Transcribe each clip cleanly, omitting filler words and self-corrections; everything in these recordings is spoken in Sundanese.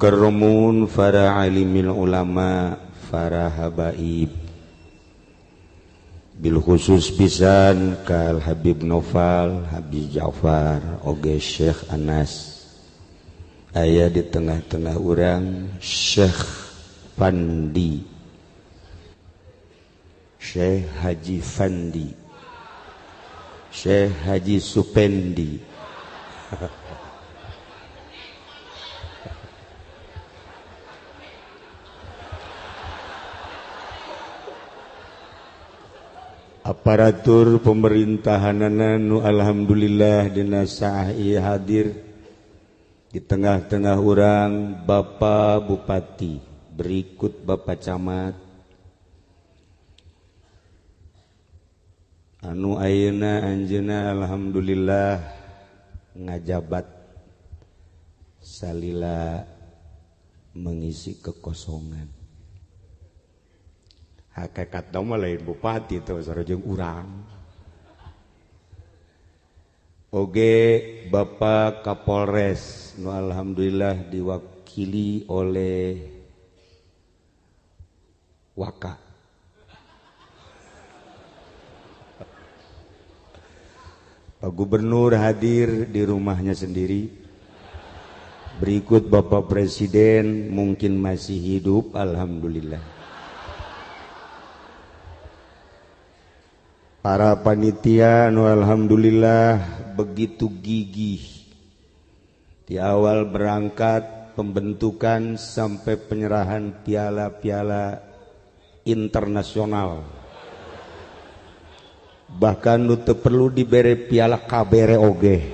Mukarramun, para alimil ulama, para habaib, bil khusus pisan kal Habib Noval, Habib Ja'far, oge Syekh Anas. Aya di tengah-tengah urang Syekh Fandi, Syekh Haji Fandi, Syekh Haji Supendi. Aparatur pemerintahanana nu alhamdulillah dina saah ieu hadir di tengah-tengah urang Bapak Bupati, berikut Bapak Camat anu ayeuna anjeunna alhamdulillah ngajabat salila mengisi kekosongan. Hakikat mah lain bupati teh sareng urang. Oge Bapak Kapolres nu alhamdulillah diwakili oleh Waka. Pak Gubernur hadir di rumahnya sendiri. Berikut Bapak Presiden mungkin masih hidup, alhamdulillah. Para panitia nu alhamdulillah begitu gigih di awal berangkat pembentukan sampai penyerahan piala-piala internasional. Bahkan nu teu perlu dibere piala kabere oge.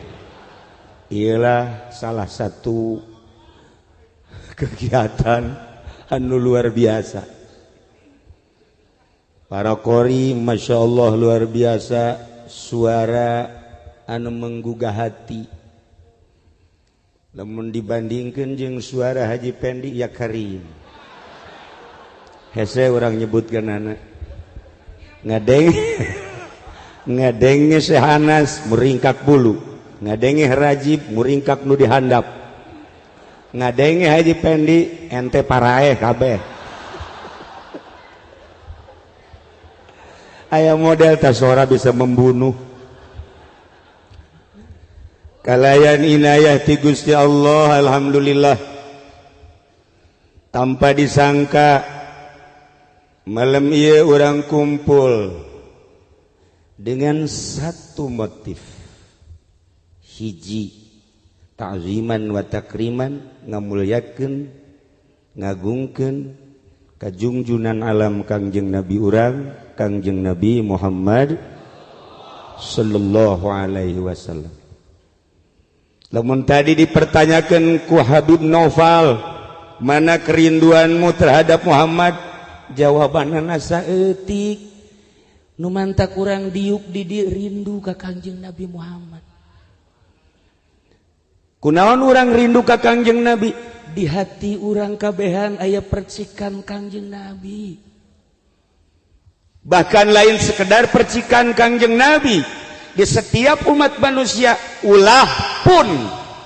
Ialah salah satu kegiatan anu luar biasa. Para qori Masya Allah luar biasa, suara anu menggugah hati. Lamun dibandingkan jeung suara Haji Pendi ya karim. Hese urang nyebutkeun anak. Ngadeng ngadenge Sehanas muringkak bulu, ngadenge Rajib muringkak nu dihandap, ngadenge Haji Pendi ente paraeh kabeh. Aya model tasora bisa membunuh. Kalayan inayah ti Gusti Allah alhamdulillah tanpa disangka malam ieu urang kumpul dengan satu motif, hiji ta'ziman wa takriman, ngamulyakeun ngagungkeun kajungjunan alam Kangjeng Nabi urang, Kangjeng Nabi Muhammad sallallahu alaihi wasallam. Lamun tadi dipertanyakan ku Habib Noval, mana kerinduanmu terhadap Muhammad? Jawabanna saeutik. Nu manta kurang diuk di rindu ka Kangjeng Nabi Muhammad. Kunaon urang rindu ka Kangjeng Nabi? Di hati urang kabehan aya percikan Kangjeng Nabi. Bahkan lain sekedar percikan Kangjeng Nabi, di setiap umat manusia ulah pun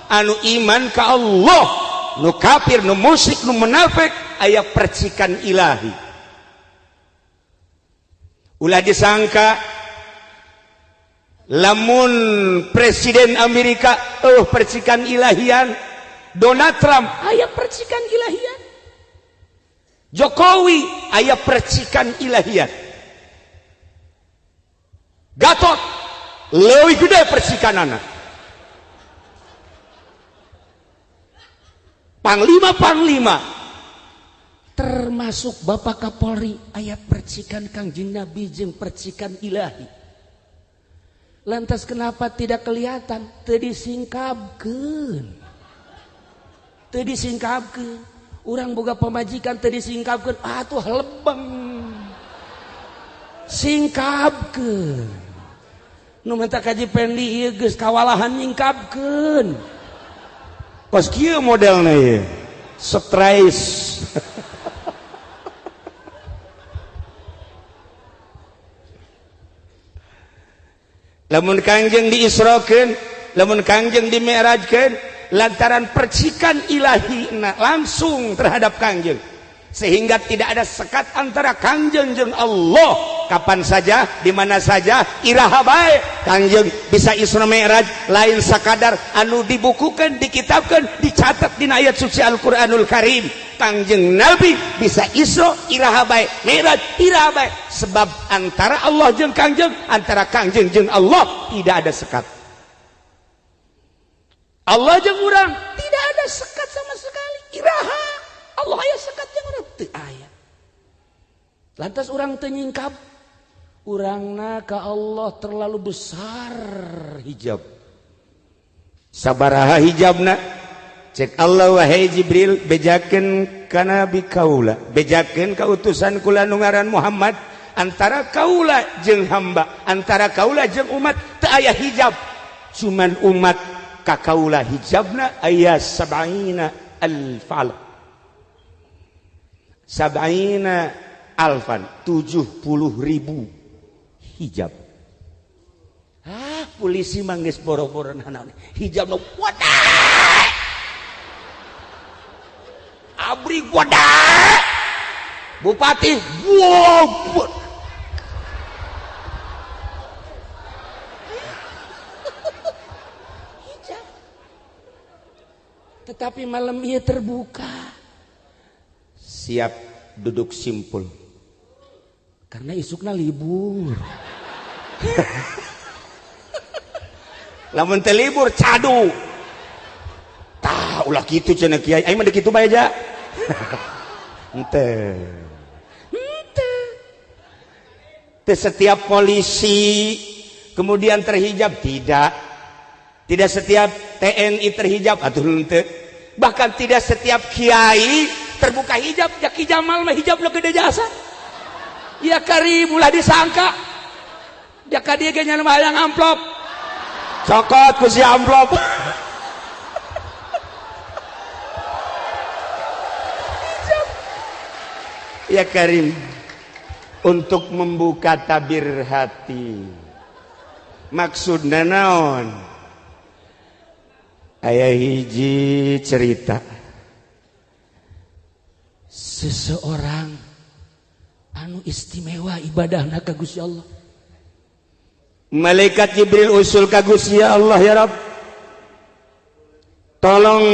anu iman ka Allah, nu kafir, nu musyrik, nu munafik aya percikan ilahi. Ulah disangka lamun presiden Amerika percikan ilahian, Donald Trump aya percikan ilahian, Jokowi aya percikan ilahian, Gatot leuwih gede percikanana, panglima-panglima termasuk Bapak Kapolri aya percikan Kangjeng Nabi jeung percikan ilahi. Lantas kenapa tidak kelihatan? Teu disingkapkeun. Teu disingkapkeun. Urang boga pamajikan teu disingkapkeun, atuh lebeng. Singkapkeun. Nu menta Haji Pendi ieu geus kawalahan nyingkapkeun. Kos kieu modelna ieu. Stres. Lamun Kangjeng diisrokeun, lamun Kangjeng dimi'rajkeun, Lantaran percikan ilahi langsung terhadap Kangjeng, sehingga tidak ada sekat antara Kangjeng jeung Allah. Kapan saja, di mana saja, iraha bae Kangjeng bisa Isra Mi'raj, lain sakadar anu dibukukan, dikitabkan, dicatat dina ayat suci Al-Qur'anul Karim. Kangjeng Nabi bisa Isra iraha bae, Mi'raj iraha bae, sebab antara Allah jeung Kangjeng, antara Kangjeng jeung Allah tidak ada sekat. Allah jeung urang tidak ada sekat sama sekali. Iraha Allah aya sekat jeung urang teu aya. Lantas urang teu nyingkap, urangna ka Allah terlalu besar hijab. Sabaraha hijabna? Cek Allah, wahai Jibril, bejakeun ka nabi kaula, bejakeun ka utusan kula nu ngaran Muhammad, antara kaula jeung hamba, antara kaula jeung umat teu aya hijab. Cuman umat ka kaula hijabna aya sab'ina alfal. Sab'ina alfan, 70.000 hijab. Ah, polisi mah geus boro-boro nanaon. Hijabna wadah. Abri wadah. Bupati wow. Hijab. Tetapi malam ia terbuka. Siap duduk simpul. Karena isukna libur. Lamun teu libur cadu. Tah ulah kitu cenah kiai. Aing mah kitu bae aja. Henteu. Henteu. Teu setiap polisi kemudian terhijab, tidak. Tidak setiap TNI terhijab atuh henteu. Bahkan tidak setiap kiai terbuka hijab. Ya Ki Jamal mah hijabna gede jasa. Ya karim ulah disangka. Jaka dia ge nya hayang amplop. Cokot ku si amplop. Ya karim, untuk membuka tabir hati. Maksudna naon? Aya hiji cerita. Seseorang anu istimewa ibadahna ka Gusti Allah. Malaikat Jibril usul ka Gusti Allah, ya Rabb, tolong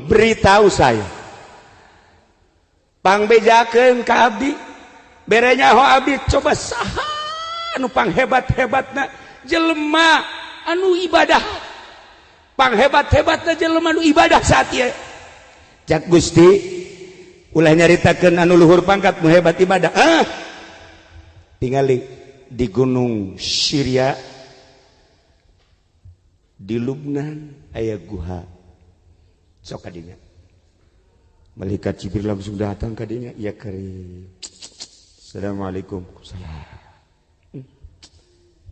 beritahu saya, pangbejakeun ka abdi, bere nyaho abdi, coba saha anu panghebat-hebatna jelema anu ibadah, panghebat-hebatna jelema anu ibadah saat ieu. Cak Gusti, ulah nyaritakeun anu luhur pangkat nu hebat ibadah. Ah, tingali di gunung Syria, di Lubnan aya guha. Sok kadinya. Malaikat Jibril langsung datang kadinya, ya karim. Assalamualaikum. Salam.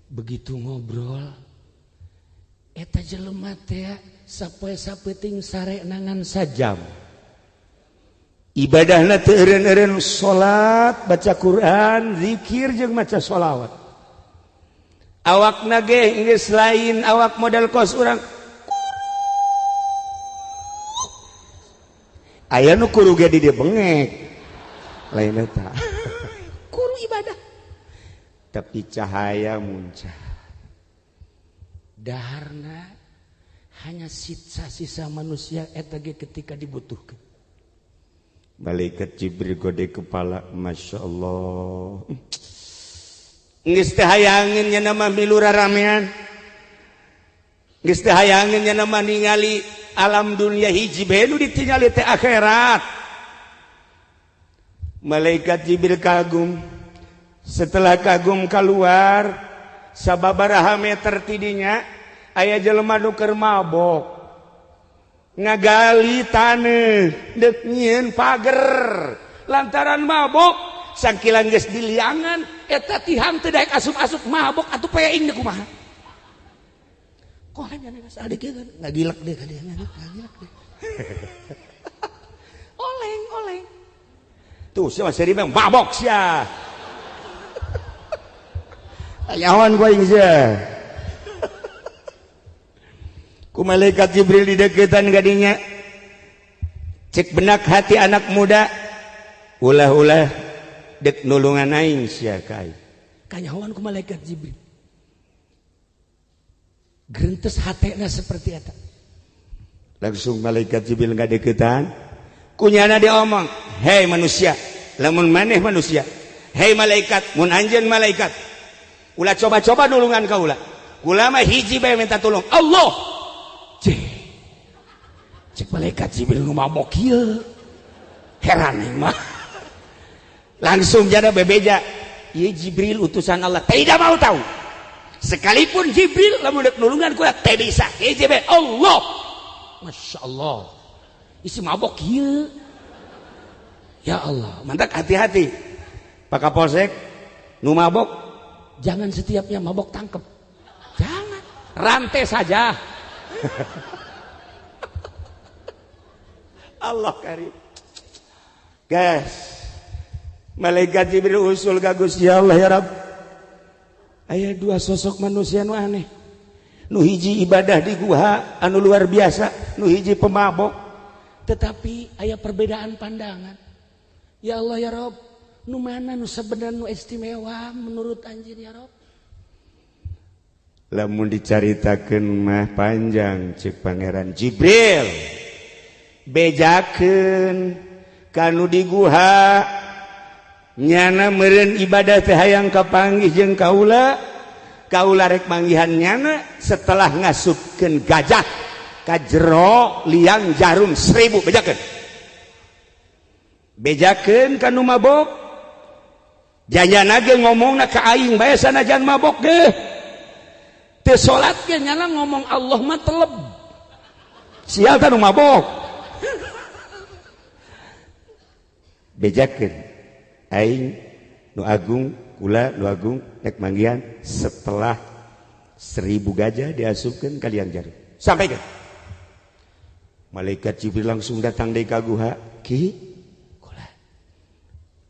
Begitu ngobrol, eta jelema teh sapoe sapeuting sare nangan sajam. Ibadahna teu eureun-eureun salat, baca Quran, zikir jeung maca sholawat. Awakna ge geus lain awak model kos urang. Aya nu kuru ge di dieu bengek. Lain eta. Kuru ibadah. Tapi cahaya muncah. Daharna hanya sisa-sisa manusia eta ge ketika dibutuhkan. Malaikat Jibril gode kepala, Masya Allah. Geus teu hayangin nya nama milu raramean. Geus teu hayangin nya nama ningali alam dunia hiji bae nu ditingali teh akhirat. Malaikat Jibril kagum. Setelah kagum keluar, sababaraha meter tidinya aya jelema nu keur mabok. Ngagali taneuh deuk nyieun pager lantaran mabok sangkilan geus diliangan eta tihang teu daek asup-asup mabok atuh peing deuk kumaha. Kolem nya geus adik ieu ngagilek deui ka dieu ngagilek deui. Oleng oleng. Tuh sia seri mah mabok sia. Ayawan gua ing sia. Ku malaikat Jibril dideketan gadinya. Cek benak hati anak muda, ulah-ulah dek nulungan aing sia ka aing. Kanyahoan ku malaikat Jibril. Gerentes hatena seperti eta. Langsung malaikat Jibril ngadeketan, kunyana diomong, "Hei manusia, lamun maneh manusia, hei malaikat, mun anjeun malaikat, ulah coba-coba nulungan kaula. Kula mah hiji bae minta tolong, Allah." Cek, cek malaikat Jibril nu mabok ieu. Heran aing mah. Langsung jada bebeja, ieu Jibril utusan Allah, tidak mau tahu. Sekalipun Jibril lamun dek nulungan kula teu bisa. Hiji bae Allah. Masya Allah. Isi mabok ieu. Ya Allah, mantak hati-hati. Pak Kapolsek nu mabok jangan setiapnya mabok tangkep. Jangan, rantai saja. Allah karim. Guys, malaikat Jibril usul ka Gusti Allah, ya Rabb. Aya dua sosok manusia nu aneh. Nu hiji ibadah di guha anu luar biasa, nu hiji pemabok. Tetapi aya perbedaan pandangan. Ya Allah ya Rabb, nu mana nu sebenarnya nu istimewa menurut anjeun ya Rabb? Lamun dicaritakeun mah panjang cek Pangeran Jibril. Bejakeun kanu di guha nyana meureun ibadah teh hayang kapanggih jeung kaula. Kaula rek manggihan nyana setelah ngasupkeun gajah ka jero liang jarum 1000 bejakeun. Bejakeun kanu mabok. Janyana ge ngomongna ka aing bae sanajan mabok ge. Teu salat ge nyana ngomong Allah mah teleb. Sial tah nu mabok. Bejakeun aing nu agung kula nu agung rek manggihan setelah 1000 gajah diasupkeun ka liang jarum. Sampaikan. Malaikat Jibril langsung datang deui ka guha. Ki kula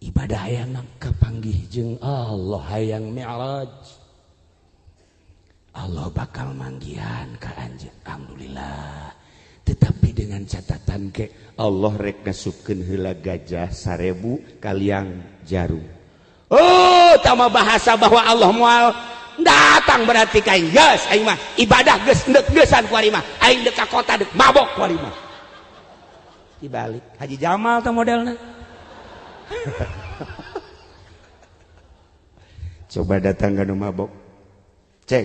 ibadah hayang kapanggih jeung Allah hayang mi'raj. Allah bakal manggihan ka anjeun. Alhamdulillah. Tetapi dengan catatan ke Allah rek ngasupkeun heula gajah 1000 ka liang jarum. Oh, tama bahasa bahwa Allah moal datang berarti ka aing geus aing mah ibadah geus endek geusan ku ari mah. Aing dek ka kota dek mabok ku ari mah. Dibalik Haji Jamal teh modelna. Coba datang ka nu mabok. Ceng,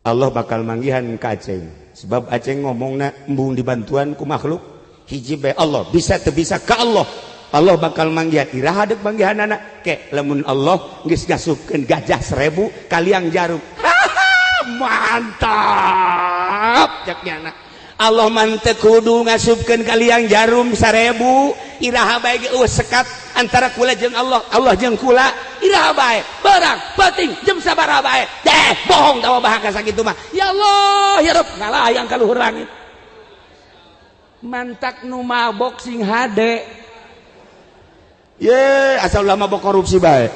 Allah bakal manggihan ka Aceng. Sebab Aceng ngomongna embung dibantuan ku makhluk hiji bae Allah bisa teu bisa ka Allah. Allah bakal manggihan iraha deuk manggihanana ke lamun Allah geus ngasupkeun gajah 1000 ka liang jarum. Mantap cek nyana. Allah mah teu kudu ngasupkeun ka liang jarum 1000 iraha bae ge eueuh sekat antara kula jeung Allah, Allah jeung kula iraha bae barang penting jam sabaraha bae deh bohong tawa bahasa sakitu mah. Ya Allah ya Rabb ngalayang ka luhur langit. Mantak nu mabok sing hade. Ye asal ulah mabok korupsi bae.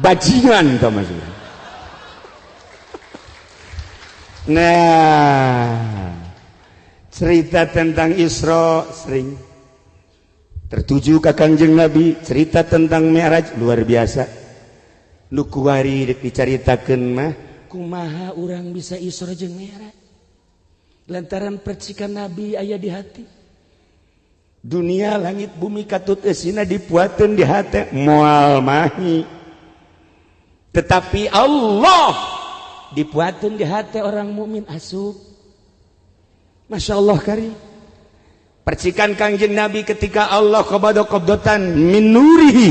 Bajingan tah maksudna. Nah, cerita tentang Isra sering tertuju ke Kangjeng Nabi, cerita tentang Mi'raj luar biasa. Nu kuari deuk dicaritakeun mah kumaha urang bisa Isra jeung Mi'raj? Lantaran percikan Nabi aya di hati. Dunia langit bumi katut eusina dipuateun di hate moal mahi. Tetapi Allah dipuateun di hati orang mukmin asup. Masya Allah kari. Percikan Kangjeng Nabi ketika Allah qabada qabdatan min nurihi,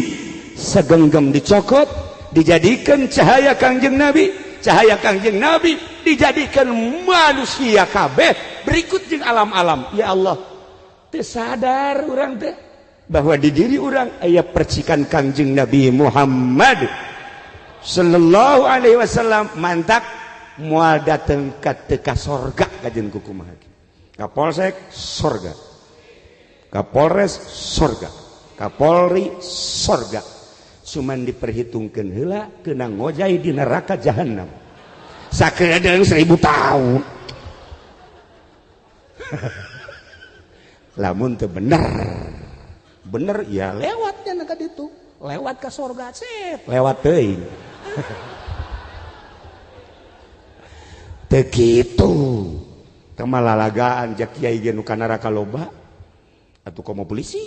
segenggam dicokot dijadikan cahaya Kangjeng Nabi, cahaya Kangjeng Nabi dijadikan manusia kabeh berikut jeung alam-alam. Ya Allah, teu sadar urang teh bahwa di diri urang aya percikan Kangjeng Nabi Muhammad sallallahu alaihi wasallam. Mantak moal dateng ka teu ka sorga kajeun kumaha. Kapolsek sorga, Kapolres sorga, Kapolri sorga. Cuman diperhitungkeun heula kena ngojay di neraka jahanam. Sakedeung 1000 tahun. Lamun teu bener. Bener ya lewatnya ka ditu. Lewat ka sorga sip, lewat teuing. Teu kitu. Teu malalagaan jak kiai ge nu ka neraka loba. Atuh komo polisi.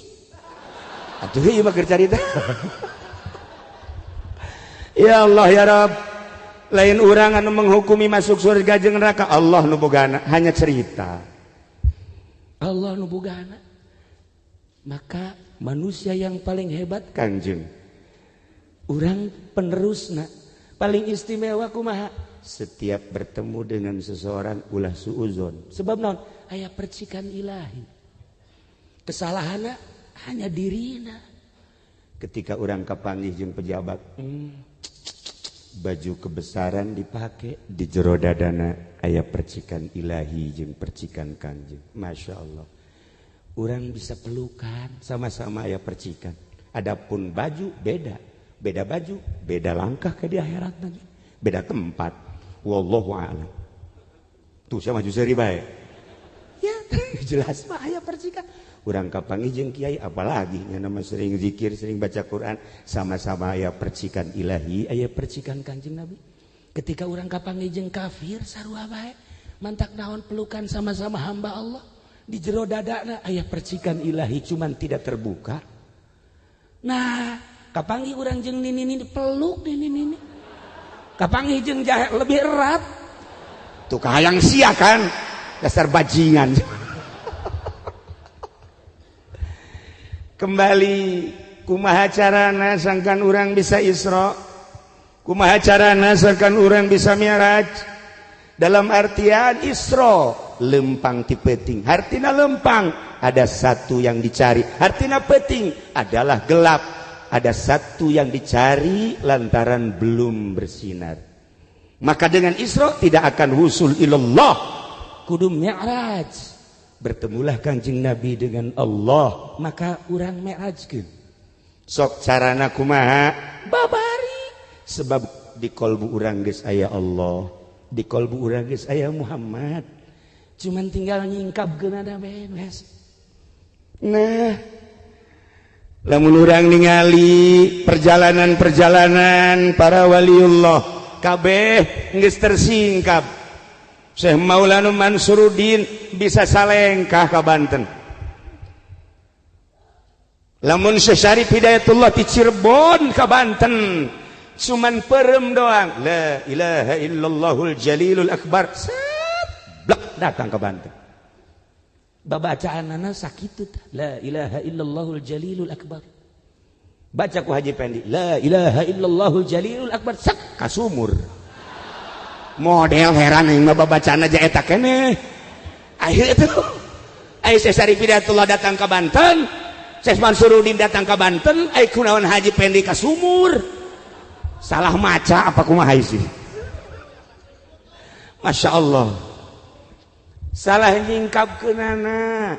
Atuh ieu mah keur carita. Ya Allah ya Rabb. Lain urang anu menghukumi masuk surga jeung neraka, Allah nu bogana, hanya cerita. Allah nu bogana. Maka manusia yang paling hebat Kangjeng. Urang penerusna paling istimewa kumaha? Setiap bertemu dengan seseorang ulah suuzon. Sebab naon? Aya percikan ilahi. Kesalahanna hanya dirina. Ketika urang kapanggih jeung pejabat, baju kebesaran dipakai di jero dadana aya percikan ilahi jeung percikan Kangjeng. Masya Allah. Urang bisa pelukan sama-sama aya percikan. Adapun baju beda, beda baju, beda langkah ke di akhirat lagi, beda tempat. Wallahu a'lam. Tuh saya maju seuri bae. Ya, jelas mah aya percikan. Urang kapanggih jeung kiai apalagi nya nama sering zikir, sering baca Quran, sama-sama aya percikan ilahi, aya percikan Kangjeng Nabi. Ketika urang kapanggih jeung kafir sarua bae, mantak naon pelukan sama-sama hamba Allah. Di jero dadana aya percikan ilahi cuman tidak terbuka. Nah, kapanggih urang jeung nini-nini peluk nini-nini. Kapanggih jeung jahe lebih erat. Tuh kahayang sia kan, dasar bajingan. Kembali kumaha carana sangkan urang bisa Isra, kumaha carana sangkan urang bisa Mi'raj. Dalam artian Isra lempang ti peuting, hartina lempang ada satu yang dicari, hartina peuting adalah gelap, ada satu yang dicari lantaran belum bersinar. Maka dengan Isra tidak akan husul ilallah, kudu Mi'raj. Bertemulah Kangjeng Nabi dengan Allah, maka urang mi'rajkeun. Sok carana kumaha? Babari. Sebab di kolbu urang geus aya Allah, di kolbu urang geus aya Muhammad. Cuman tinggal nyingkapkeun ada beres. Nah, lamun urang ningali perjalanan-perjalanan para waliullah kabeh geus tersingkap. Syekh Maulana Mansuruddin bisa salengkah ka Banten. Lamun Syekh Syarif Hidayatullah di Cirebon ka Banten, cuman perem doang. La ilaha illallahul jalilul akbar. Set, blak datang ke Banten. Babacaanana sakitu. La ilaha illallahul jalilul akbar. Baca ku Haji Pendi. La ilaha illallahul jalilul akbar. Sak kasumur. Model heran yang mah babacaan aja eta keneh. Akhir itu, ayo Syekh Syarif Hidayatullah datang ke Banten, Syekh Mansuruddin datang ke Banten, ayo kunaon Haji Pendi ka sumur. Salah maca apa kumaha sih? Masya Allah. Salah nyingkapkeunana.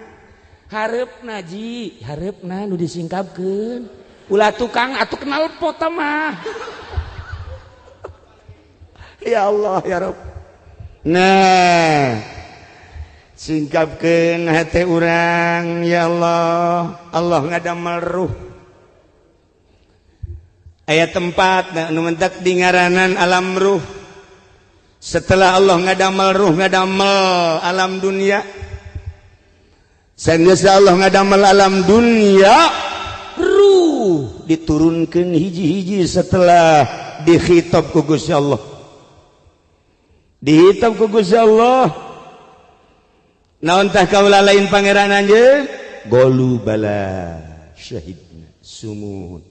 Hareupna ji, hareupna nu disingkapkeun. Ulah tukang atuh kenal pot mah. Ya Allah ya Rabb. Nah, singkapkeun hate urang ya Allah. Allah ngadamel ruh. Aya tempat nu mentak di ngaranan alam ruh. Setelah Allah ngadamel ruh, ngadamel alam dunia. Sanggeus Allah ngadamel alam dunia, ruh diturunkeun hiji-hiji setelah dikhitab ku Gusti Allah. Dihitam ku Gusti Allah. Naon tah kaula lain pangeran anjeun? Golu bala syahidna sumuhun.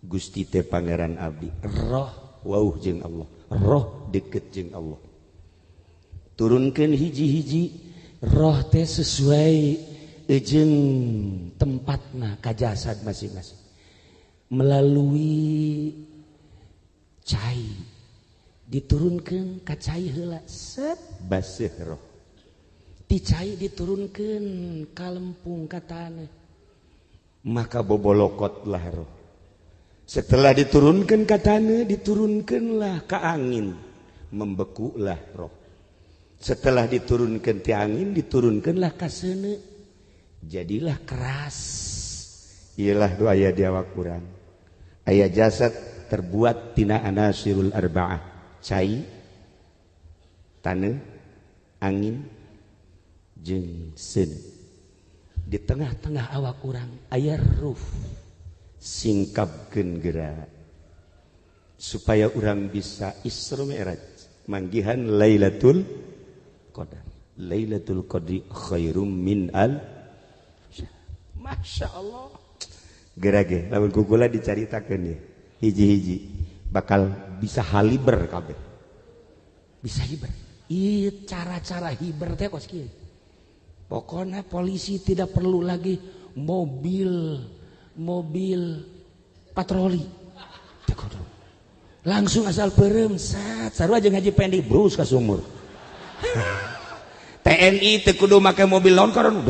Gusti teh pangeran abdi. Roh wauh jeung Allah. Roh deket jeung Allah. Turunkeun hiji-hiji roh teh sesuai jeung tempatna ka jasad masing-masing. Melalui cai diturunkan ka cai heula set baseuh roh. Ti cai diturunkan ka lempung ka tanah. Maka bobolokotlah roh. Setelah diturunkan ka tanah, diturunkanlah ka angin. Membekulah roh. Setelah diturunkan ti angin, diturunkanlah ka seuneu. Jadilah keras. Iyalah doa aya di awak urang. Aya jasad terbuat tina anasirul arba'ah. Cai, taneuh, angin, jeung seuneu. Di tengah-tengah awak urang aya ruh. Singkapkeun geura supaya urang bisa Isra Mi'raj manggihan Lailatul Qadar. Lailatul Qadri khairum min al. Masya Allah. Geura ge lamun ku kula dicaritakeun ye hiji-hiji bakal bisa haliber kabeh. Bisa hiber. Ieu cara-cara hiber teh kos kieu. Pokona polisi tidak perlu lagi mobil patroli. Langsung asal perem sat sarua jeung Haji Pendi brus ka sumur. TNI teu kudu make mobil laon karon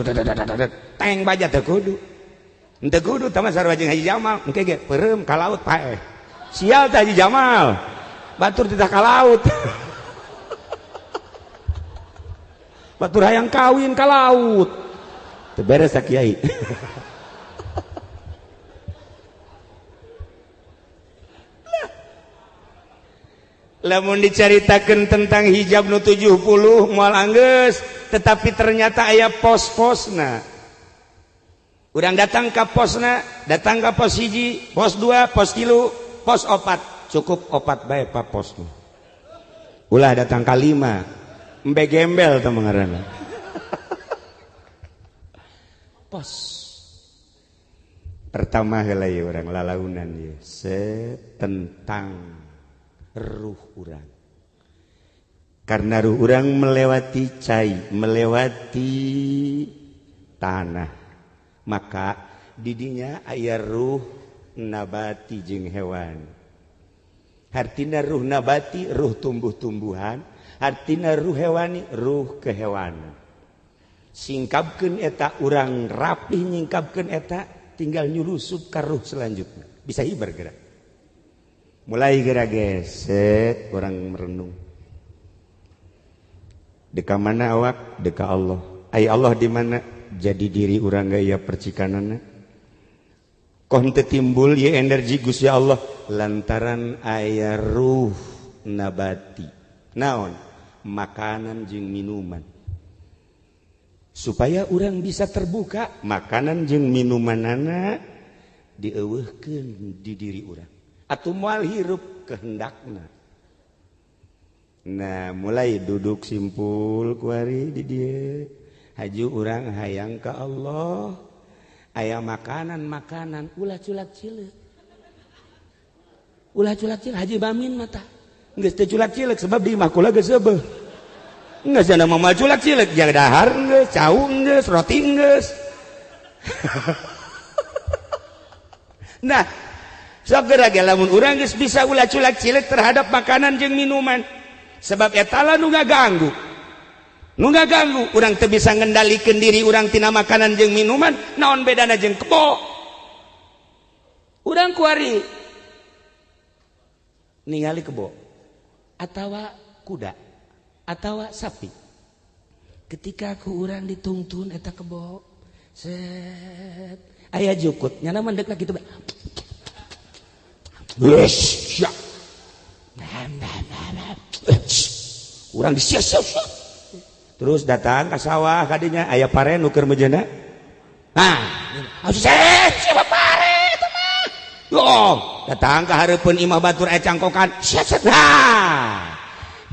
tank baja teu kudu. Teu kudu tah mah sarua jeung Haji Jamal engke ge perem ka laut paeh. Sial teh Haji Jamal. Batur teh ka laut. Batur hayang kawin ka laut. Teu beres sa kiai. Lamun dicaritakeun tentang hijab nu 70 moal anggeus, tetapi ternyata aya pos-posna. Urang datang ka posna, datang ka pos 1, pos 2, pos 3, pos 4. Cukup 4 bae pa posna. Ulah datang ka 5. Embe gembel teh ngaranna. Pos. Pertama heula ieu urang lalaunan ieu tentang ruh urang. Karena ruh urang melewati cai, melewati tanah, maka didinya aya ruh nabati jeung hewan. Hartina ruh nabati, ruh tumbuh-tumbuhan, hartina ruh hewani, ruh kehewanan. Singkapkeun eta urang rapih nyingkapkeun eta, tinggal nyulusup ka ruh selanjutnya. Bisa hiber gerak. Mulai gerak geset orang merenung. Deka mana awak? Deka Allah. Ai Allah di mana? Jadi diri urang gak ya percikanana. Kon teu timbul ye energi Gusti Allah lantaran aya ruh nabati. Naon? Makanan jeung minuman. Supaya urang bisa terbuka, makanan jeung minumanana dieuweuhkeun di diri urang. Atau moal hirup kehendakna. Nah, mulai duduk simpul kuari di dieu. Haju urang hayang ka Allah. Aya makanan-makanan ulah culak cileuk. Ulah culak cileuk Haji Bamin mata. Geus teu culak cileuk sebab di imah kula geus seubeuh. Geus cenah mah culak cileuk jeung dahar geus, cau geus, roti geus. Nah, sok geura ge lamun urang geus bisa ulah culak cileuk terhadap makanan jeung minuman. Sebab eta lah nu ngaganggu. Nu ngaganggu urang teu bisa ngendalikeun diri urang tina makanan jeung minuman, naon bedana jeung kebo. Urang kuari ningali kebo atawa kuda atawa sapi. Ketika ku urang ditungtun eta kebo, set aya jukut, nyana mendekna kitu bae. Yes, ya. Urang disia-sia. Terus datang ke sawah kadinya aya pare nu keur mejeuna. Nah, siapa pare eta mah? Loh, datang ka hareupeun imah batur aya cangkokan. Set. Nah.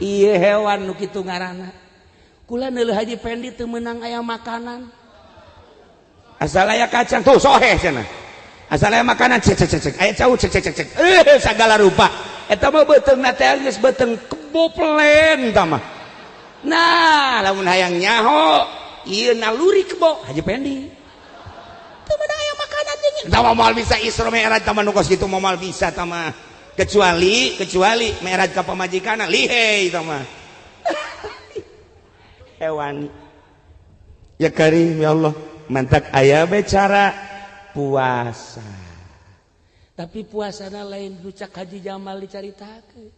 Ieu hewan nu kitu ngaranna. Kula neuleuh Haji Pendi teu meunang aya makanan. Asal aya kacang tuh soheh cenah. Asal aya makanan cek cek cek, aya cau cek cek cek. Sagala rupa. Eta mah beuteungna teh geus beuteung kebo pelen ta mah. Nah, lamun hayang nyaho, ieu naluri kebo Haji Pendi. Teu meunang aya makanan jeung tah moal bisa Isra Mi'raj tah mah nu kos kitu moal bisa tah mah. Kecuali Mi'raj ka pamajikanna lihei tah mah. Hewan. Ya karim ya Allah, mantak aya be cara puasa. Tapi puasana lain rucak Haji Jamal dicaritakeun.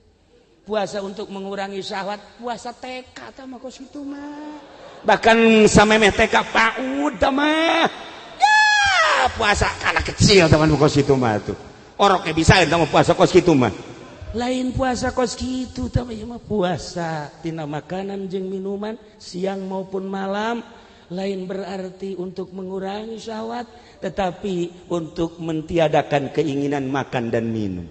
Puasa untuk mengurangi syahwat, puasa TK tah mah kos kitu mah. Bahkan samemeh TK PAUD tah mah. Ya, puasa kana kecil teman kos kitu mah tuh. Oroknya bisa eta mah puasa kos kitu mah. Lain puasa kos kitu tah mah puasa tina makanan jeung minuman siang maupun malam. Lain berarti untuk mengurangi syahwat, tetapi untuk mentiadakan keinginan makan dan minum.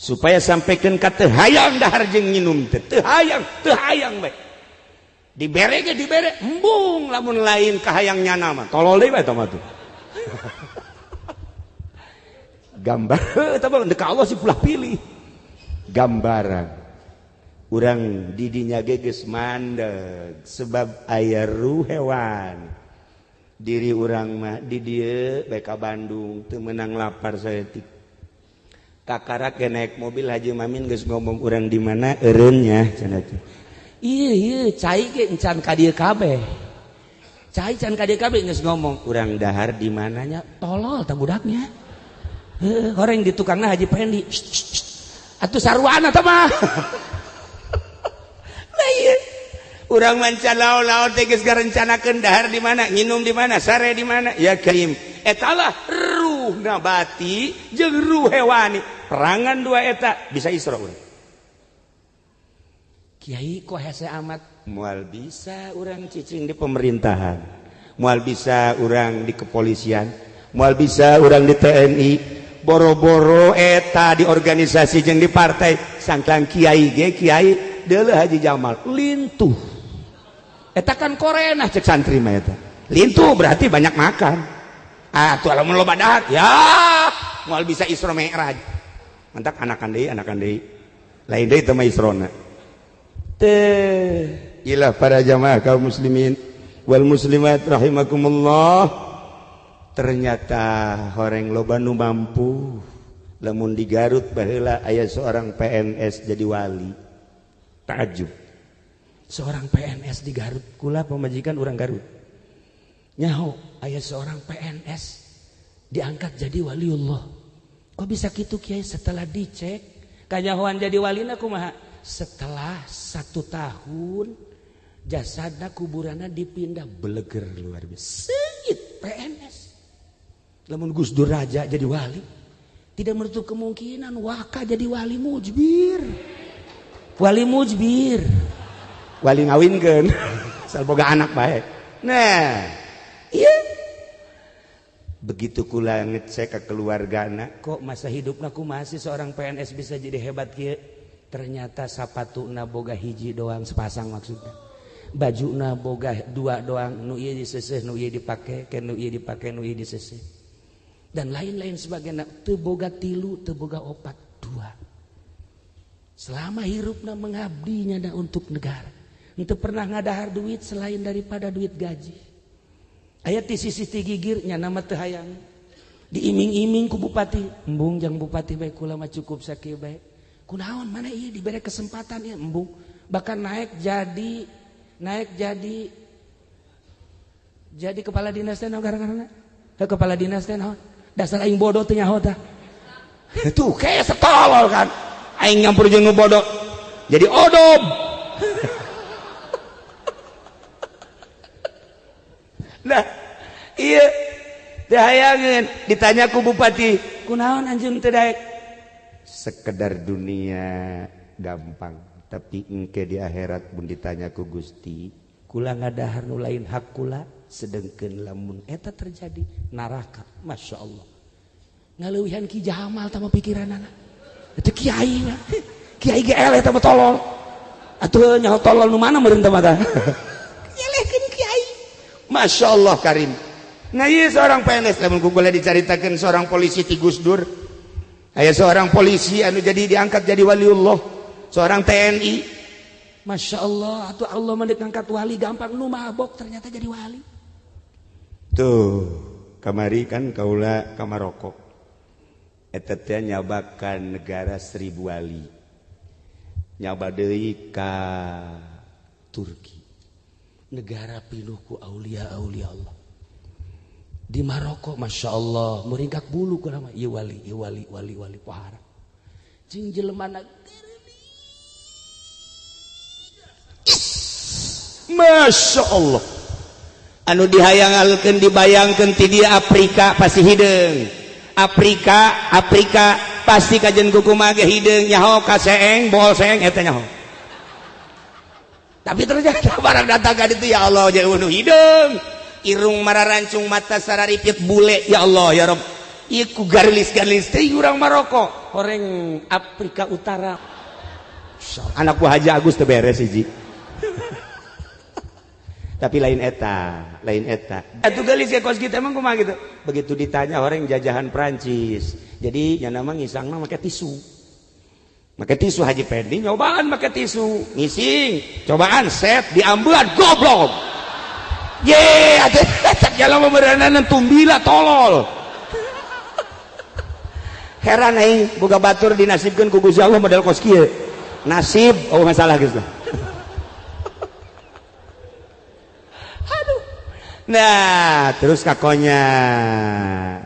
Supaya sampaikan ka teu hayang dahar jeung minum teh, teu hayang bae. Dibere ge dibere, embung lamun lain kahayang nyana mah. Tolol deui bae eta mah tuh. Gambar eta mah deuk Allah sih pulah pilih. Gambaran urang didinya ge geus mandeg sebab aya ruh hewan. Diri urang mah di dieu bae ka Bandung teu meunang lapar saeutik. Kakarak ge naik mobil Haji Mamin geus ngomong urang di mana eureunnya cenah teh. Ieu ieu cai ge encan ka dieu kabeh. Cai can ka dieu kabeh geus ngomong urang dahar di mananya tolol tah budaknya. Heuh horeng di tukangna Haji Pendi. Atuh sarwana tah mah. Lah ieu urang manca laol-laol teh geus ngarencanakeun dahar di mana, nginum di mana, sare di mana. Ya karim. Etalah ruh nabati jeung ruh hewani. Perangan dua eta bisa isra urang. Kiai kok hese amat, moal bisa urang cicing di pemerintahan, moal bisa urang di kepolisian, moal bisa urang di TNI, boro-boro eta di organisasi jeung di partai. Sangklang kiai ge kiai deuleuh Haji Jamal lintuh. Eta kan korenah cek santri mah eta. Lintuh berarti banyak makan. Ah tuh lamun loba dahar ya moal bisa Isra Mi'raj. Mantak anakan deui lain deui teh mah Israna. Teh ilah para jamaah kaum muslimin wal muslimat rahimakumullah. Ternyata horeng loba nu mampu. Lamun di Garut baheula aya seorang PNS jadi wali. Takjub. Seorang PNS di Garut, kula pamajikan urang Garut. Nyaho aya seorang PNS diangkat jadi waliullah. Kok bisa kitu kiai? Setelah dicek kanyahoan jadi walina kumaha? Setelah 1 tahun jasadna kuburanna dipindah, beleger luar biasa. Seungit PNS. Lamun Gus Dur Raja jadi wali, tidak menutup kemungkinan Waka jadi wali mujbir. Wali mujbir. Wali ngawinkeun. Asal boga anak bae. Nah, iya. Begitu kula ngecek ke keluargana, kok masa hidupna kumaha sih seorang PNS bisa jadi hebat kieu? Ternyata sapatuna boga hiji doang, sepasang maksudnya. Bajuna boga 2 doang, nu ieu diseseh, nu ieu dipake, ke nu ieu dipake, nu ieu diseseh. Dan lain-lain sebagainya, teu boga 3, teu boga 4, 2. Selama hirupna mengabdinya da untuk negara. Henteu pernah ngadahar duit selain daripada duit gaji. Aya ti sisi ti gigir nya nama teu hayang. Diiming-iming ku bupati, embung jang bupati bae kula mah cukup sakieu bae. Kunaon mana ieu dibere kesempatan ieu embung. Bahkan naik jadi kepala dinas teh naon gara-garana? Heuh kepala dinas teh naon? Dasar aing bodoh teu nyaho tah. Tuh kayak setolol kan. Aing nyampur jeung nu bodoh. Jadi odob. Nah, iya teu hayangeun ditanya ku bupati, kunaon anjeun teu daek? Sekedar dunia gampang, tapi engke di akhirat mun ditanya ku Gusti, kula ngadahar nu lain hak kula, sedengkeun lamun eta terjadi neraka. Masya Allah. Ngaleuwihan Ki Jamal tah mah pikiranana. Eta kiai mah. Kiai ge eleh tah mah tolol. Atuh nyaho tolol nu mana meureun tah mah tah. Nyelehkeun kiai. Masya Allah karim. Nah iya seorang PNS, lamun ku boleh dicaritakeun seorang polisi ti Gus Dur. Aya seorang polisi anu jadi diangkat jadi waliullah, seorang TNI. Masya Allah, atuh Allah mah ngangkat wali gampang, nu mabok ternyata jadi wali. Tuh, kamari kan kaula ka Maroko. Eta teh nyabakan negara 1000 wali. Nyaba deui ka Turki. Negara pinuh ku aulia-aulia Allah. Di Maroko, Masya Allah, meringkak bulu ku nama, ieu wali, ieu wali, wali, wali, pohara. Jeung jelemana geulis Masya Allah, anu dihayangalkeun dibayangkeun ti dia Afrika pasti hideung. Afrika Afrika pasti kajen kukumaha ge hideung, nyaho ka seeng bohol seeng eta nyaho. Tapi ternyata barang datang ka ditu, ya Allah, jauh nu hideung, irung mararancung, mata sararipit, bule, ya Allah ya Rob, ieu ku garlis-garlis teh urang Maroko, orang Afrika Utara. Anak ku Haji Agus teu beres hiji. Tapi lain eta, lain eta. Atuh geulis ge kos kitu emang kumaha gitu. Begitu ditanya orang jajahan Prancis. Jadi nya mah ngisangna make tisu. Make tisu Haji Pendi nyobaan make tisu, ngising, cobaan set diambean goblok. Ye, atuh cek jalan memerenanan tumbila tolol. Heran aing boga batur dinasibkeun ku Gusti Allah model kos kieu. Nasib oh masalah geus lah. Aduh. Nah, terus kakonya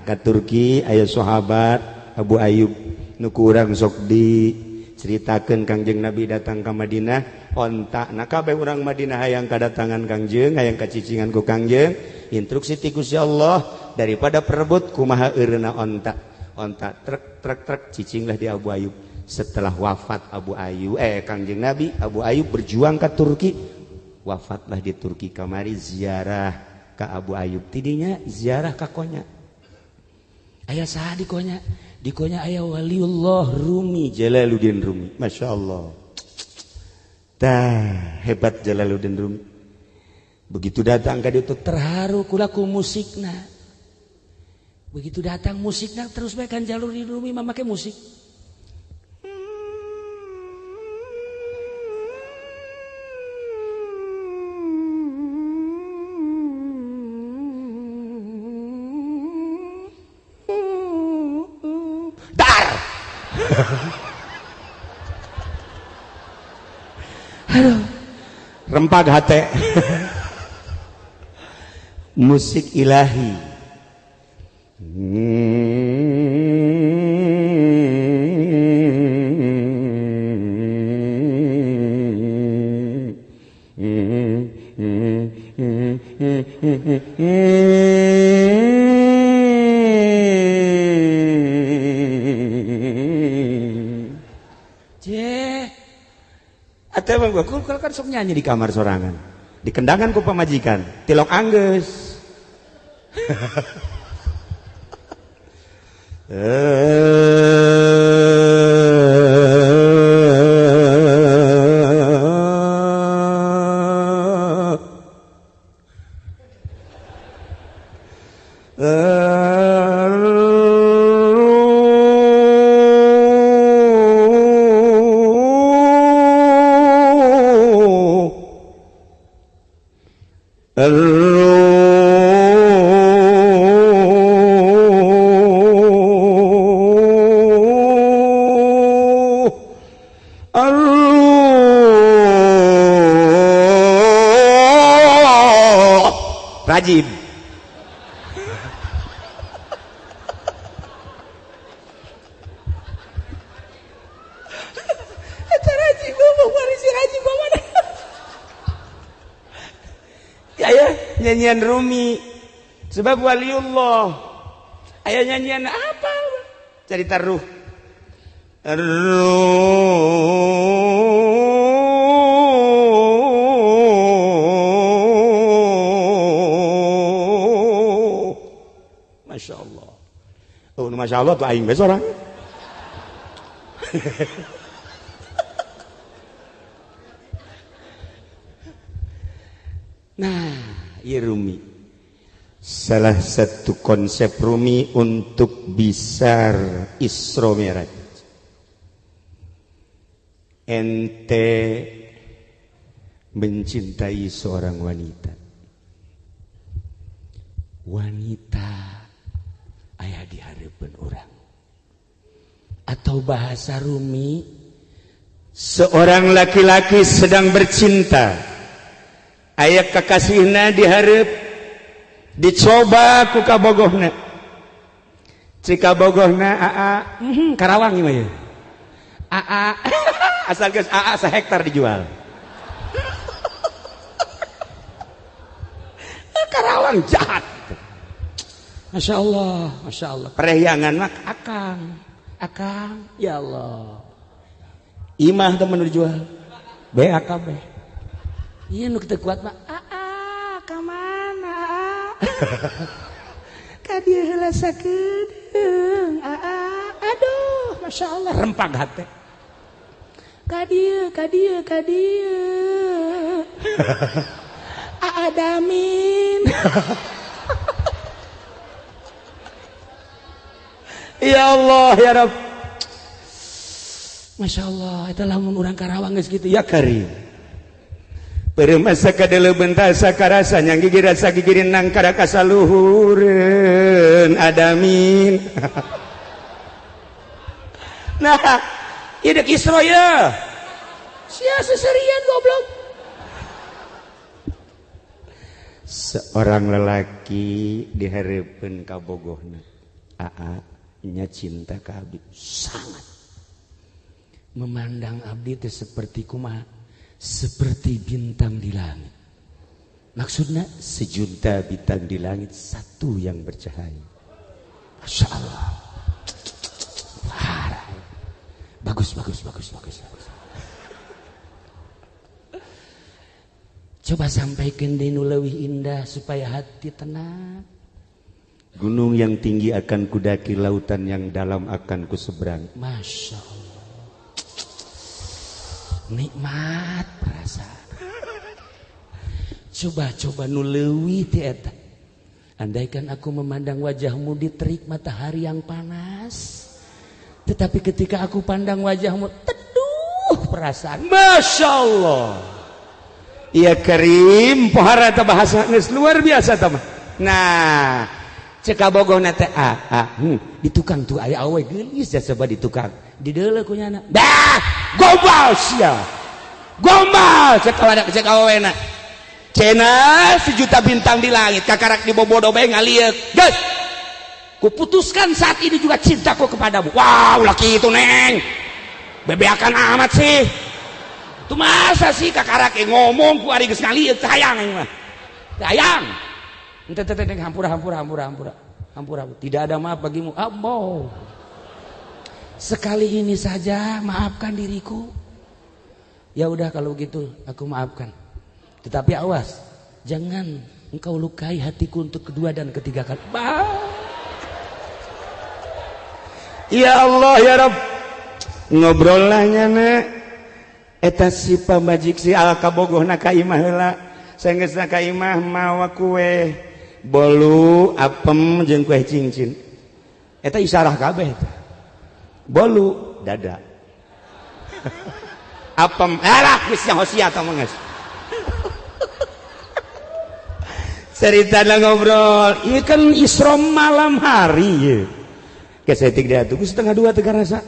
ke Turki aya sahabat Abu Ayyub nu ku urang sok diceritakeun Kangjeng Nabi datang ka Madinah onta. Nah kabeh urang Madinah hayang kadatangan Kangjeng, hayang kacicingan ku Kangjeng. Instruksi ti Gusti Allah daripada perebut kumaha eureuna onta. Onta trek trek trek cicinglah di Abu Ayyub. Setelah wafat Abu Ayyub Kangjeng Nabi, Abu Ayyub berjuang ke Turki, wafatlah di Turki. Kamari ziarah ka Abu Ayyub, tidinya ziarah ka Konya. Aya saha di Konya? Di Konya aya waliullah Rumi, Jalaluddin Rumi. Masya Allah, tah hebat Jalaluddin Rumi. Begitu datang ka ditu terharu kula ku musikna. Begitu datang musikna terus bae kan Jalaluddin Rumi mah make musik. Aduh, rempag hate. Musik ilahi. Gua kan sok nyanyi di kamar sorangan, dikendangan ku pamajikan, tilok anggeus. Rajib. Eta rajib ngomong warisi rajib mana? Ya ya nyanyian Rumi sebab waliullah. Aya nyanyian apa? Cerita ruh. Masya Allah. Oh, Masya Allah tuh aing bae sorang. Nah, ieu Rumi. Salah satu konsep Rumi untuk bisa Isra Mi'raj. Ente mencintai seorang wanita. Wanita aya di hareupeun urang. Atau bahasa Rumi, seorang laki-laki sedang bercinta, aya kakasihna di hareup, dicoba ku kabogohna. Cik kabogohna aa, Karawang ieu mah ye. Aa, asal geus aa sahektar dijual. Orang jahat. Masya Allah, Masya Allah. Perahyangan mah akang, akang, ya Allah. Imah temen dijual, BAKB. Iya nu teu kuat mah, aa, ka mana? Ka dieu heula sakedeung, aa, aduh, Masya Allah, rempag hate. Ka dieu, ka dieu, ka dieu. Aa Damin. Ya Allah, ya Rabb. Masya Allah, eta lamun urang Karawang geus kitu ya karim. Permasa kadele bentasa karasa nyang gigi rasa gigirin nang kada kasaluhureun adamin. Nah, ieu deuk Isra ye. Sia seserian goblok. Seorang lelaki dihareupeun ka bogohna. Aa nya cinta ka abdi sangat. Memandang abdi teh seperti kumaha? Seperti bintang di langit. Maksudnya sejuta bintang di langit satu yang bercahaya. Masya Allah. Parah. Bagus, bagus, bagus, bagus, bagus. Coba sampaikan di nu leuwih indah supaya hati tenang. Gunung yang tinggi akan kudaki, lautan yang dalam akan kuseberang. Masya Allah. Nikmat perasaan. Coba-coba nu leuwih ti eta. Andaikan aku memandang wajahmu di terik matahari yang panas, tetapi ketika aku pandang wajahmu teduh perasaan. Masya Allah. Iya karim, pohara ta bahasa geus luar biasa ta mah. Nah, cek kabogohna teh di tukang tuh aya awe geulis jasa di tukang. Dideuleu ku nyana. Dah, gombal sia. Gombal cek kawadak cek awena. Cenah sejuta bintang di langit kakarak dibobodo bae ngalieuk. Geus. Kuputuskan saat ini juga cintaku kepadamu. Wow, laki itu neng. Bebeakan amat sih. Itu masa sih kakarak ngomong ku ari geus ngalieuk teh hayang aing mah. Teh hayang. Ente teh teh hampura hampura hampura hampura. Hampura. Tidak ada maaf bagimu. Ambo. Sekali ini saja maafkan diriku. Ya udah kalau begitu aku maafkan. Tetapi awas, jangan engkau lukai hatiku untuk kedua dan ketiga kali. Bah. Ya Allah ya Rabb. Ngobrol lah nyana. Eta si pamajik si al kabogohna ka imah heula. Sanggeusna ka imah mawa kue bolu apem jeung kue cincin. Eta isarah kabeh eta. Bolu dada. Apem alah geus nyaho sia tah mah geus. Ceritana ngobrol, ieu kan Isra malam hari ieu. Kesetik dia tuh 1:30 teu karasa.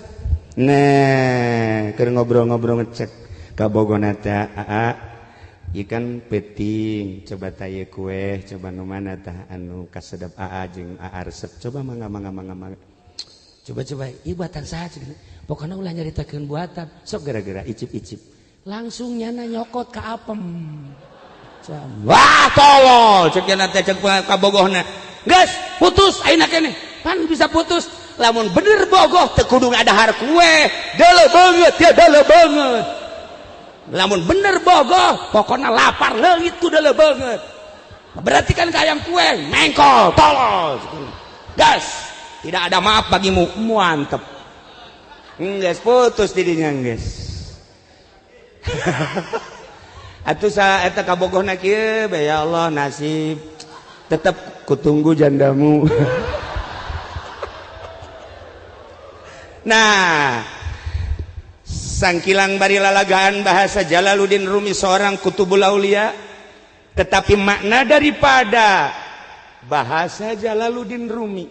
Nah, keur ngobrol-ngobrol ngecek kabogona teh aa ieu kan peuting, coba tah ieu kue, coba nu mana tah anu kasedep aa jeung aa resep, coba mangga mangga mangga mangga. Coba-coba, ieu buatan saha cenah. Pokona ulah nyaritakeun buatan, sok gara-gara icip-icip. Langsung nyana nyokot ka apem. Wah, tolol cek nyana teh cek kabogohna. Geus, putus ayeuna keneh. Pan bisa putus. Lamun bener bogoh teu kudu ngadahar kue, deuleu beungeut ya deuleu beungeut. Lamun bener bogoh, pokona lapar leungit ku deuleu beungeut. Berarti kan ka hayang kue, mengkol, tolol. Gas. Tidak ada maaf bagimu, mantep. Geus putus didinya geus. Atuh sa eta kabogohna kieu bae ya Allah nasib. Tetep kutunggu jandamu. Nah, sangkilang bari lalagaan bahasa Jalaluddin Rumi seorang kutubul aulia, tetapi makna daripada bahasa Jalaluddin Rumi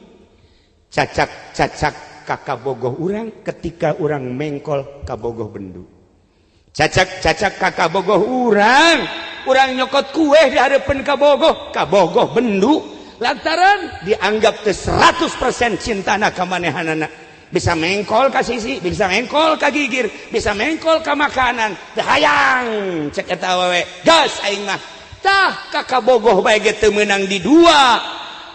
cacak-cacak kakabogoh urang ketika urang mengkol kabogoh bendu. Cacak-cacak kakabogoh urang, urang nyokot kue di hareupeun kabogoh, kabogoh bendu lantaran dianggap teh 100% cintana ka manehanana. Bisa mengkol ka sisi, bisa mengkol ka gigir, bisa mengkol ka makanan. Teu hayang cek eta awewe. Gas aing mah. Tah kakak bogoh bae ge teu meunang di dua.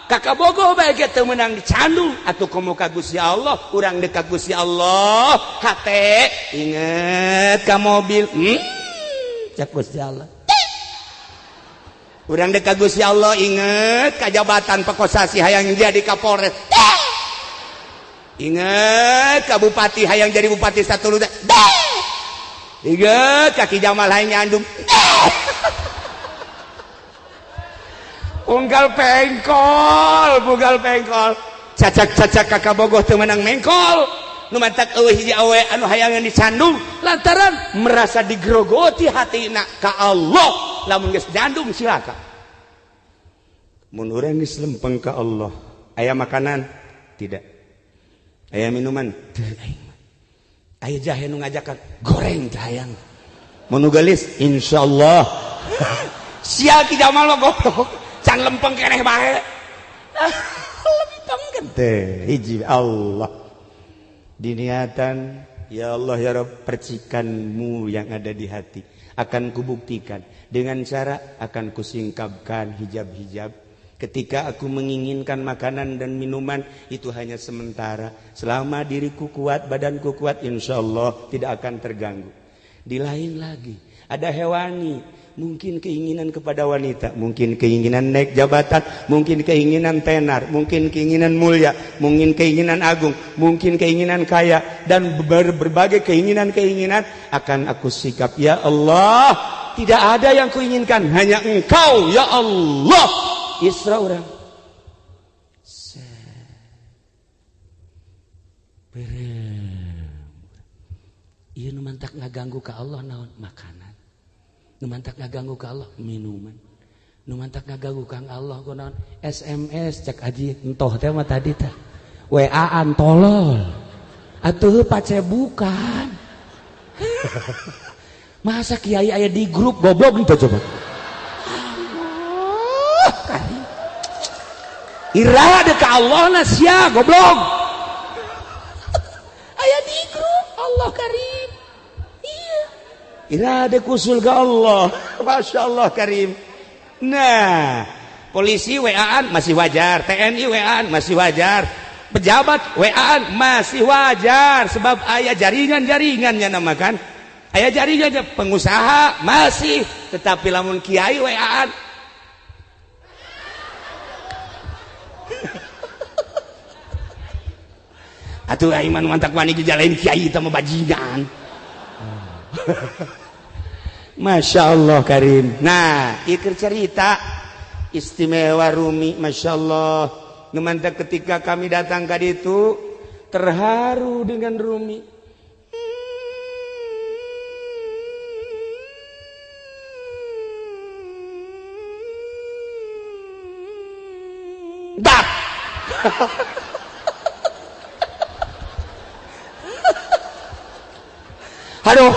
Kakak bogoh bae ge teu meunang dicandung atuh komo ka Gusti Allah, urang deuk ka Gusti Allah, hate inget ka mobil. Cek Gusti Allah. Urang deuk ka Gusti Allah inget ka jabatan Pakosasi hayang jadi Kapolres. Inget ka bupati hayang jadi bupati satuluna. Inget ka Ki Jamal hayang nyandung. Unggal pengkol, bugal pengkol. Cacak-cacak kakak bogoh teu meunang mengkol. Nu mantak eueuh hiji awe anu hayangan dicandung lantaran merasa digrogoti hatina ka Allah. Lamun geus nyandung cilaka. Mun urang geus lempeng ka Allah, aya makanan? Tidak. Aya minuman? Teu aing mah. Aya jahe nu ngajakan goreng teh hayang. Mun nu geulis insyaallah. Sia Ki Jamal mah goblok. Can lempeng keneh bae. Lempeng kan teh hiji Allah. Diniatan ya Allah ya Rabb, percikanmu yang ada di hati akan kubuktikan dengan cara akan kusingkapkan hijab-hijab. Ketika aku menginginkan makanan dan minuman itu hanya sementara. Selama diriku kuat, badanku kuat, insyaallah tidak akan terganggu. Di lain lagi ada hewani, mungkin keinginan kepada wanita, mungkin keinginan naik jabatan, mungkin keinginan tenar, mungkin keinginan mulia, mungkin keinginan agung, mungkin keinginan kaya, dan berbagai keinginan-keinginan akan aku sikap. Ya Allah, tidak ada yang kuinginkan, hanya Engkau ya Allah. Isra urang. Ieu nu mantak ngaganggu ka Allah naon? Makanan. Nu mantak ngaganggu ka Allah minuman. Nu mantak ngaganggu ka Allah ku naon? SMS cek haji entoh teh mah tadi teh. WA-an tolol. Atuh pacebukan. Masa kiai aya di grup goblok gitu coba. Allah karim. Ira deuk ka Allah na sia goblok. Aya di grup Allah karim. Ira ada kusul ke Allah. Masya Allah karim. Nah, polisi WA-an masih wajar, TNI WA-an masih wajar, pejabat WA-an masih wajar, sebab ayah jaringan-jaringannya namakan, ayah jaringannya pengusaha masih, tetapi lamun kiai WA-an atuh iman mantak wani jalain kiai teh mah bajingan. Masya Allah karim. Nah, ieu cerita istimewa Rumi, Masya Allah. Nu mantak ketika kami datang ka ditu terharu dengan Rumi. Dak. Aduh,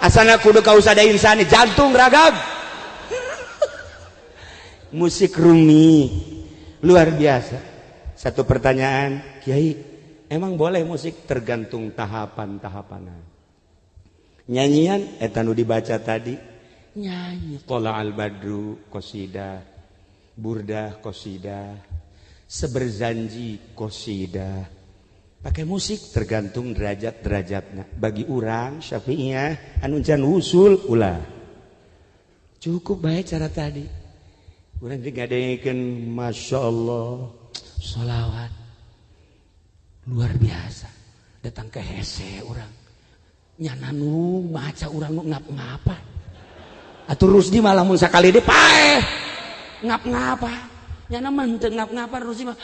asana kudu kausada insani jantung ragag. Musik Rumi luar biasa. Satu pertanyaan, Kiai, emang boleh musik? Tergantung tahapan-tahapan. Nyanyian eta nu dibaca tadi, nyanyi Qala al-Badru qasidah, Burdah qasidah, Seberzanji qasidah. Pakai musik tergantung derajat-derajatnya. Bagi urang Syafi'iyah anu can usul ulah. Cukup baik cara tadi. Urang digadekeun Masya Allah sholawat luar biasa. Datang ke hese urang. Nyana nu maca urang nu ngap-ngapa. Atuh Rusdi malah mun sakali deui paeh. Ngap-ngapa. Nyana mah henteu ngap-ngapa Rusdi mah.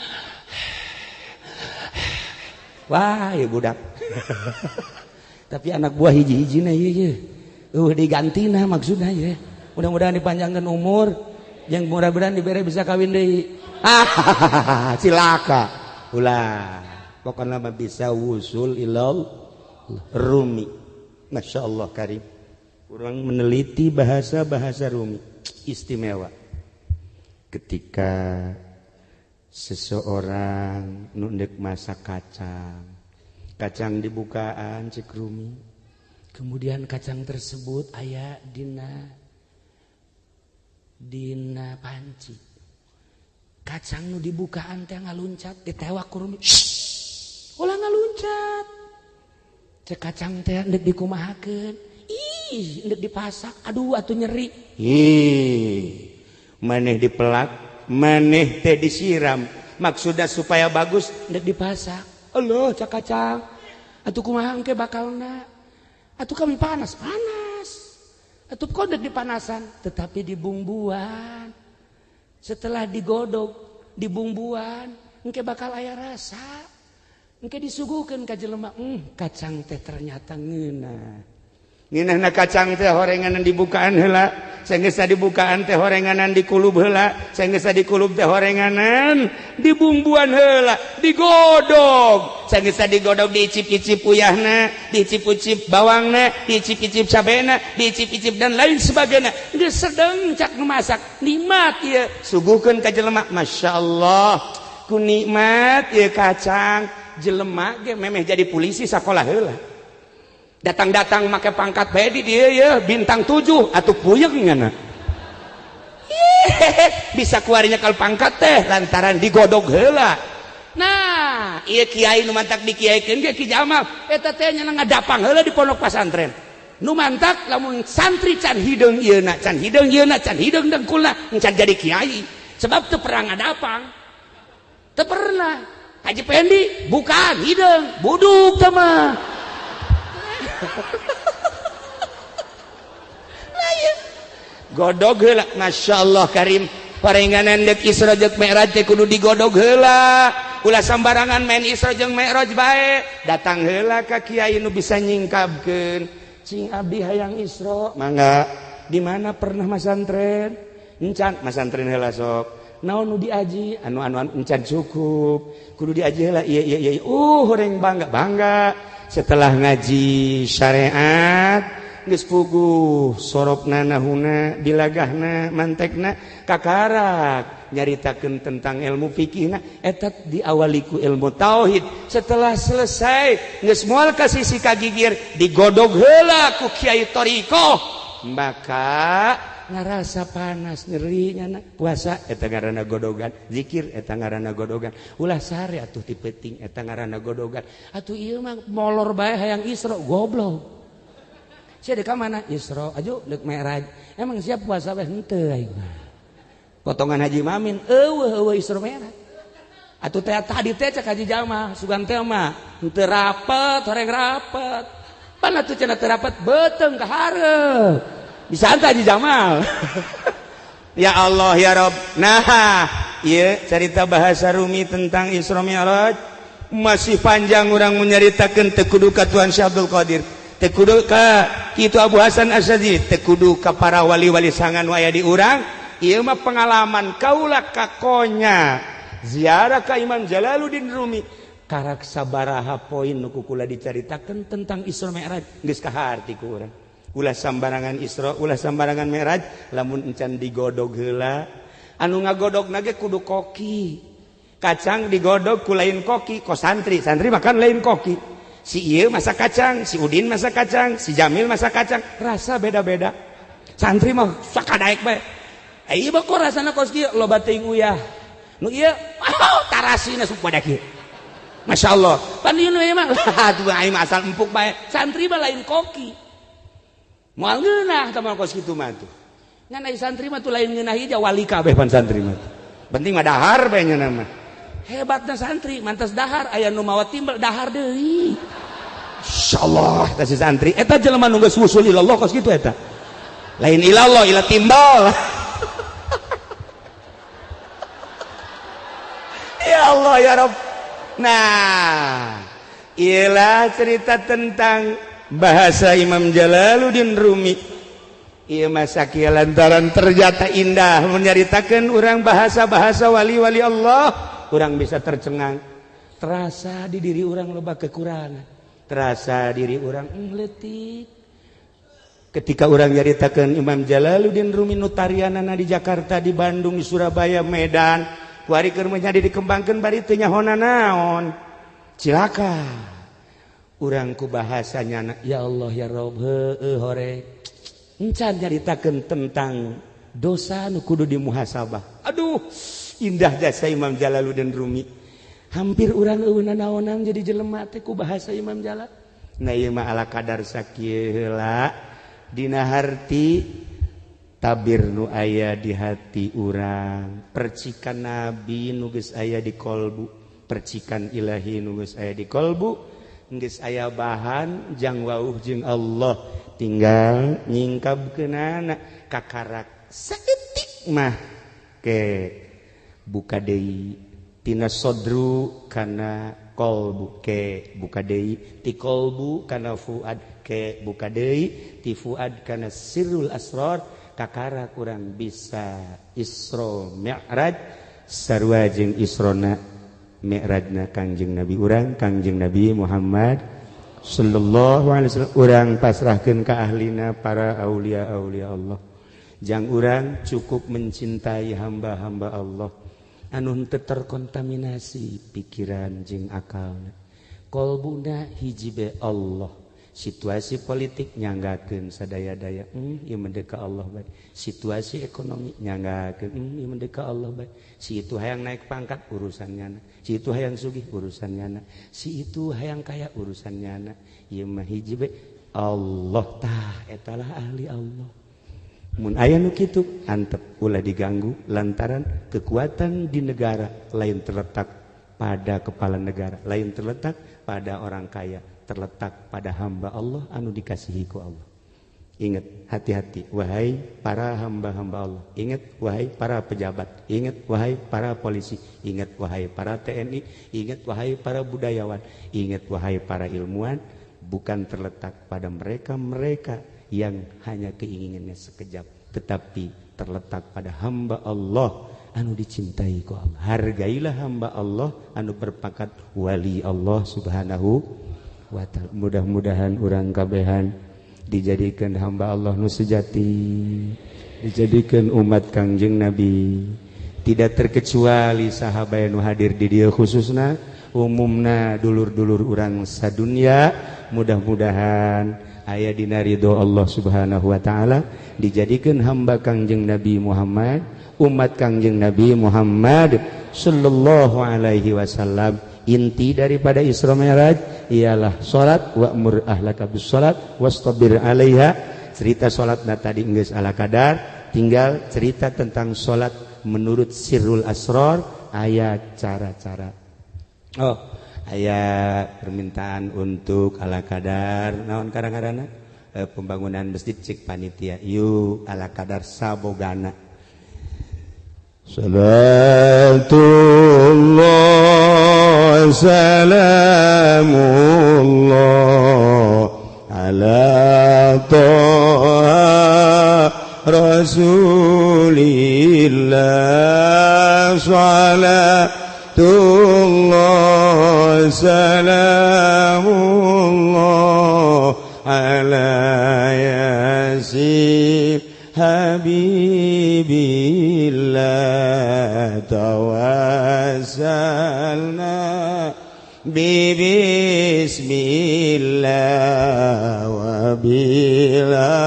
Wah, ya budak. Tapi anak buah hiji-hijina ieu ye. Digantina maksudna ye. Mudah-mudahan dipanjangkan umur, yang mudah-mudahan dibere bisa kawin deui. Ah, cilaka. Ulah. Pokoknya mah bisa wusul ilal Rumi. Masya Allah karim. Kurang meneliti bahasa-bahasa Rumi. Istimewa. Ketika seseorang nundek masak kacang, kacang dibukaan cek Rumi, kemudian kacang tersebut aya dina Dina panci kacang nu dibukaan teh ngaluncat, ditewak ku Rumi, ulah ngaluncat. Cek kacang teh, ndek dikumahakeun? Ih, ndek dipasak, aduh atuh nyeri. Ih, maneh dipelak, maneh teh disiram, maksudnya supaya bagus. Ndek dipasak? Allah, cak kacang, atuh kumaha engke bakalna? Atuh kami panas panas atuh, kok ndek dipanasan? Tetapi dibumbuan, setelah digodok dibumbuan, engke bakal aya rasa. Engke disuguhkeun ka jelema, kacang teh ternyata ngeunah. Ngeunahna kacang teh horenganan dibukaan heula, sanggeus dibukaan teh horenganan dikulub heula, sanggeus dikulub teh horenganan dibumbuan heula, digodog, sanggeus digodog diicip-icip uyahna, diicip-icip bawangna, diicip-icip cabena, diicip-icip dan lain sebagainya. Geus sedeng cak masak, nikmat ieu. Suguhkeun ka jelema, Masya Allah, ku nikmat ieu kacang. Jelema ge memeh jadi polisi sakolah heula, datang-datang make pangkat bae di dia ya bintang 7 atau puyeng ngana bisa keluarnya kalau pangkat teh lantaran digodog heula. Nah, iya, kiai nu mantak dikiaikeun ge Ki Jamal eta teh nya ngadapang heula di pondok pesantren. Nu mantak lamun santri can hideung ieu na, can hideung ieu na, can hideung dengkulna, can jadi kiai, sebab teu pernah ngadapang, teu pernah. Haji Pendi bukan hideung, buduk teh mah. Nah, iya. Godog heula, Masya Allah Karim. Parenganan dek Isra jeung Mi'raj teh kudu digodog heula, ulah sambarangan main Isra jeung Mi'raj bae. Datang heula ka kiai nu bisa nyingkapkeun. Cing, abdi hayang Isra. Mangga, di mana pernah masantren? Encan. Masantren heula sok. Naon nu diaji? Anu anu anu. Encan cukup, kudu diaji heula. Iya iya iya, horeng bangga bangga. Setelah ngaji syariat geus puguh sorobna, nahuna, dilagahna, mantekna, kakarak nyaritakeun tentang ilmu fikihna, eta diawali ku ilmu tauhid. Setelah selesai geus moal ka sisi kagigir, digodog heula ku kiai thoriqoh, maka ngarasa panas nyeri nyana. Puasa eta ngaranna godogan, zikir eta ngaranna godogan, ulah sare atuh ti peuting eta ngaranna godogan. Atuh ieu mah molor bae hayang Isra, goblok. Sia dek ka mana? Isra aju deuk Mi'raj. Emang siap puasa bae henteu aing mah. Potongan Haji Mamin eueuh eueuh Isra Mi'raj. Atuh teh tadi teh cek Haji Jamal sugan teh mah henteu rapet, horeng rapet. Pan atuh cenah teu rapet, beuteung ka hareup. Bisa anta Haji Jamal. Ya Allah ya Rob. Nah, iya, cerita bahasa Rumi tentang Isra Mi'raj masih panjang. Orang menyeritakan teu kudu ka Tuan Syekh Abdul Qadir, teu kudu ka kitu Abu Hasan Asyadzili, teu kudu ka para wali-wali sangan waya di urang. Ieu mah pengalaman kaula kakonya ziarah ka Imam Jalaluddin Rumi, karak sabaraha poin nu kula dicaritakeun tentang Isra Mi'raj geus kaharti ku urang. Ulah sambarangan Isra, ulah sambarangan Mi'raj lamun encan digodog heula. Anu ngagodog nage kudu koki. Kacang digodog ku lain koki, ko santri, santri makan lain koki. Si ieu masak kacang, si Udin masak kacang, si Jamil masak kacang, rasa beda-beda. Santri mah sakadaek bae. Eh, ieu mah kok rasana kos kieu, loba teuing uyah. Nu ieu, oh, tarasina supada kieu. Masya Allah. Pan ieu nu ieu mah, atuh aing mah asal empuk bae. Santri mah lain koki. Moal ngeunah tah mah kos kitu mah tuh. Ngan ai santri mah tuh lain ngeunah ieu wali kabeh pan santri mah. Penting mah dahar bae nya mah. Hebatna santri, mantas dahar aya nu mawa timbel dahar deui. Insyaallah eta si santri, eta jelema nu geus wusul ilallah kos kitu eta. Lain ilallah, ila timbal. Ya Allah ya Rabb. Nah, ialah cerita tentang bahasa Imam Jalaluddin Rumi. Ieu masa kieu lantaran ternyata indah menyaritakeun urang bahasa-bahasa wali-wali Allah, urang bisa tercengang. Terasa di diri urang loba kekurangan, terasa diri urang leutik. Ketika urang nyaritakeun Imam Jalaluddin Rumi nu tarianana di Jakarta, di Bandung, di Surabaya, Medan, kuari keur menjadi dikembangkeun bari teu nyahona naon. Cilaka. Urang ku bahasanya ya Allah ya Rabb, heueuh hore. Encan nyaritakeun tentang Dosa nu kudu dimuhasabah. Aduh, indah jasa Imam Jalaluddin Rumi. Hampir urang eueuh nanaonan jadi jelema teh ku bahasa Imam Jalal. Nah ieu mah ala kadar sakieu heula dina harti tabir nu aya di hati urang, percikan nabi nu geus aya di kolbu, percikan ilahi nu geus aya di kolbu, geus aya bahan jang wauh jeung Allah, tinggal nyingkabkeunana kakarak saeutik mah ke buka deui tina sodru kana kolbu ke buka deui ti kolbu kana fuad ke buka deui ti fuad kana sirrul asrar kakara kurang bisa Isra Mi'raj sarua jeung Israna Mi'rajna Kangjeng Nabi urang Kangjeng Nabi Muhammad sallallahu alaihi wasallam. Urang pasrahkeun ka ahlina para aulia-aulia Allah. Jang urang cukup mencintai hamba-hamba Allah anu henteu terkontaminasi pikiran jeung akalna. Kolbuna hiji be Allah. Situasi politik nyanggakeun sadaya-daya, ieu mendeka Allah bae. Situasi ekonomi nyanggakeun, ieu mendeka Allah bae. Si itu hayang naik pangkat urusan nyana, si itu hayang sugih urusan nyana, si itu hayang kaya urusan nyana. Ieu mah hiji be Allah. Tah etalah ahli Allah. Mun aya nu kitu antep ulah diganggu lantaran kekuatan di negara lain terletak pada kepala negara, lain terletak pada orang kaya, terletak pada hamba Allah anu dikasihi ku Allah. Ingat, hati-hati wahai para hamba-hamba Allah. Ingat wahai para pejabat, ingat wahai para polisi, ingat wahai para TNI, ingat wahai para budayawan, ingat wahai para ilmuwan, bukan terletak pada mereka-mereka yang hanya keinginannya sekejap, tetapi terletak pada hamba Allah anu dicintai ku Allah. Hargailah hamba Allah anu berpangkat wali Allah subhanahu wa ta'ala. Mudah-mudahan urang kabehan dijadikan hamba Allah nu sejati, dijadikan umat Kangjeng Nabi, tidak terkecuali sahabat nu hadir di dieu khususna umumna dulur-dulur urang sadunya. Mudah-mudahan aya dina ridho Allah subhanahu wa ta'ala, dijadikan hamba Kangjeng Nabi Muhammad, umat Kangjeng Nabi Muhammad sallallahu alaihi wasallam. Inti daripada Isra Mi'raj ialah salat, wa'mur ahlaka bis salat wastabir 'alaiha. Cerita salatna tadi geus ala kadar, tinggal cerita tentang salat menurut sirrul asrar, aya cara-cara. Oh, aya permintaan untuk ala kadar naon kadang-kadang pembangunan masjid cik panitia yuk ala kadar sabogana. Salatullah salamullah ala Toha Rasulillah. Salatullah salamullah ala Yasin Habibillah. Tawassalna bibismillah wa biladi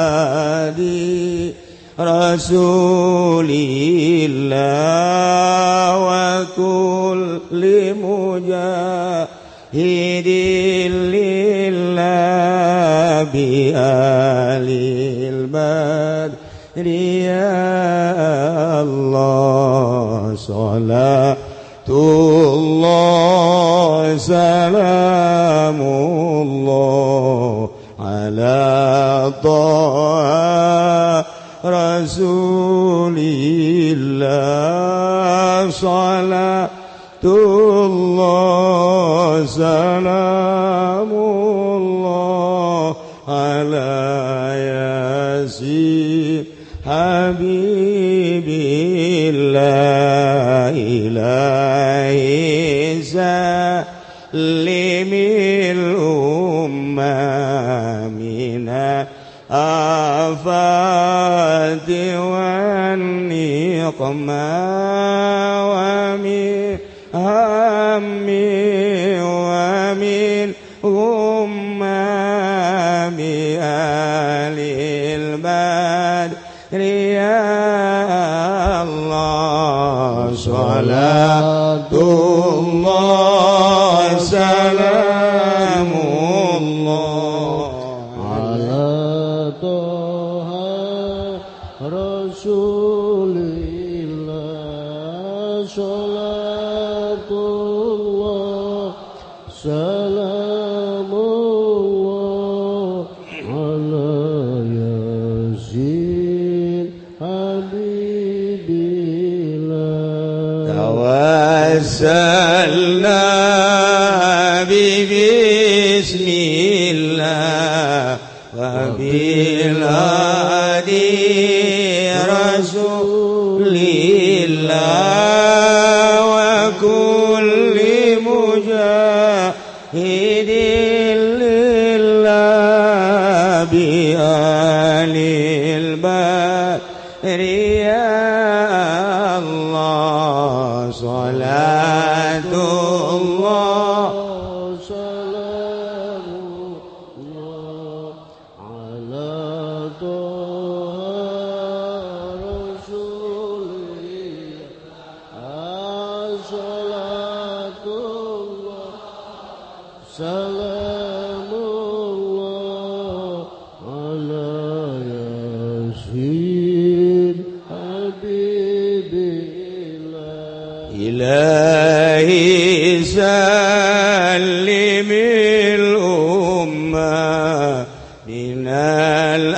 Rasulillah wa kulli mujahidin lillah bi alil badri ya Allah. Salatullah salamullah ala Toha Rasulillah. Salatullah salamullah ala Yasin Habibillah. Ilahi salimil umma mina afati wan niqma wa min hammi wa min umma bi alil badri ya Salatullah salamullah ala toha Rasulillah. Salatullah salamullah ala Yasin Habibillah. Tawassalna bismillah wa bil hadi Rasulillah wa kulli mujahidin lillah bi alil badri ya Allah. Salatullah salamullah ala toha Rasulillah. Salatullah salamullah ala Yasin Habibillah. Ilahi salimil ummah minal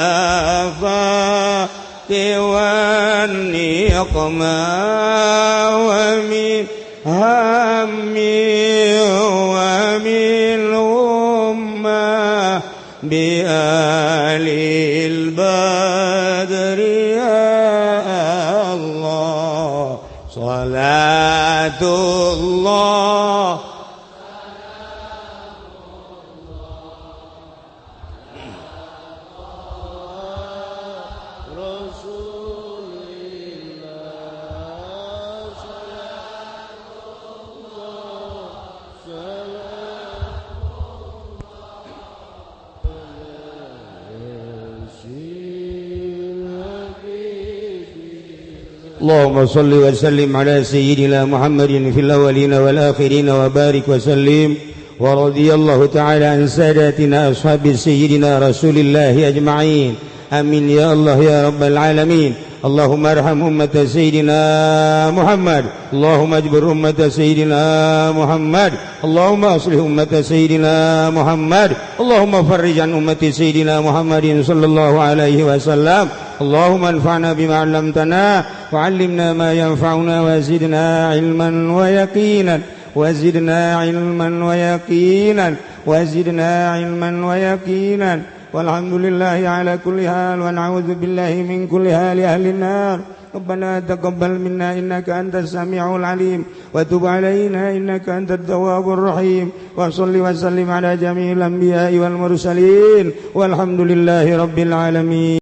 afati wan niqma wa min hammi wa min ummah bi alil badri ya Allah. Salatullah Rasulillah. Salatullah salamullah Yasin Habibillah. اللهم صل وسلم على سيدنا محمد في الأولين والآخرين وبارك وسلم، ورضي الله تعالى عن ساداتنا أصحاب سيدنا رسول الله أجمعين. آمين يا الله يا رب العالمين. اللهم ارحم أمة سيدنا محمد، اللهم اجبر أمة سيدنا محمد، اللهم أصلح أمة سيدنا محمد، اللهم فرج عن أمة سيدنا محمد صلى الله عليه وسلم. اللهم انفعنا بما علمتنا وعلمنا ما ينفعنا وزدنا علما ويقينا، وزدنا علما ويقينا، وزدنا علما ويقينا. والحمد لله على كل حال، ونعوذ بالله من كل حال أهل النار. ربنا تقبل منا إنك أنت السميع العليم، وتب علينا إنك أنت التواب الرحيم، وصل وسلم على جميع الأنبياء والمرسلين، والحمد لله رب العالمين.